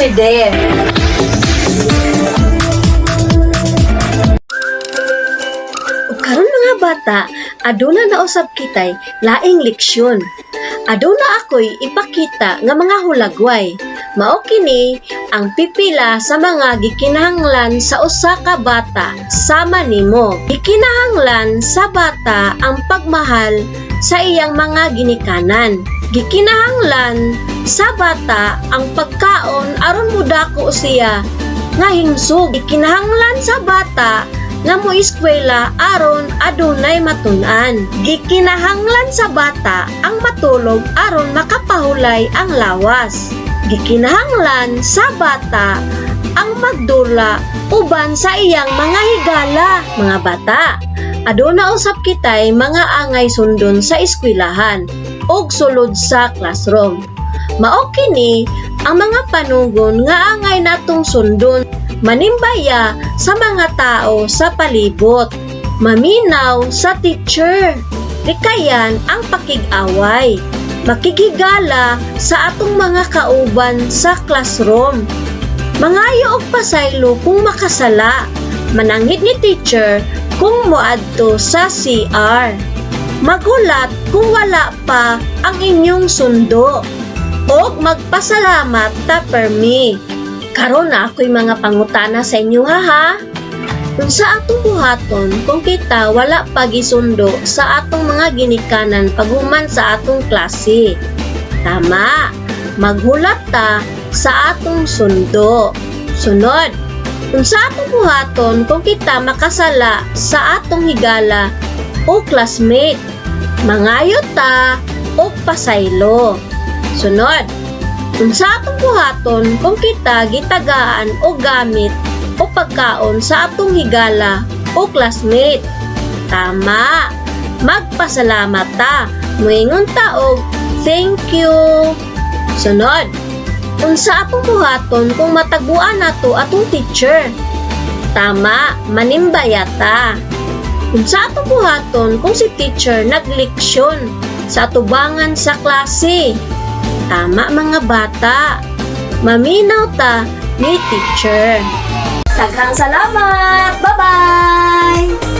Teacher Dave. Ug karon, mga bata, aduna na usab kitay laing leksyon. Aduna ako'y ipakita nga mga hulagway. Mao kini ang pipila sa mga gikinahanglan sa usa ka bata sama nimo. Gikinahanglan sa bata ang pagmahal sa iyang mga ginikanan. Gikinahanglan sa bata ang pagkaon aron modako siya nga himsog. Gikinahanglan sa bata nga moeskwela aron adunay matun-an. Gikinahanglan sa bata ang matulog aron makapahulay ang lawas. Gikinahanglan sa bata ang magdula uban sa iyang mga higala. Mga bata, aduna usab kitay mga angay sundon sa eskwelahan ug sulod sa classroom. Mao kini ang mga panugon nga angay natong sundon: manimbaya sa mga tao sa palibot, maminaw sa teacher, likayan ang pakig-away, makighigala sa atong mga kauban sa classroom, mangayo og pasaylo kung makasala, mananghid ni teacher kung moadto sa CR, maghulat kung wala pa ang inyong sundo, og magpasalamat ta permi. Karon naa ko'y mga pangutana sa inyo ha ha. Unsa atong buhaton kung kita wala pa gisundo sa atong mga ginikanan paghuman sa atong klase? Tama, maghulat ta sa atong sundo. Sunod, unsa atong buhaton kung kita makasala sa atong higala o classmate? Mangayo ta og pasaylo. Sunod, unsa atong buhaton kung kita gitagaan og gamit o pagkaon sa atong higala o classmate? Tama, magpasalamat ta. Muingon ta og "Thank you." Sunod, unsa atong buhaton kung mataguan nato atong teacher? Tama, manimbaya ta. Unsa atong buhaton kung si teacher nagleksyon sa atubangan sa klase? Tama, mga bata, maminaw ta ni teacher. Daghang salamat! Bye-bye!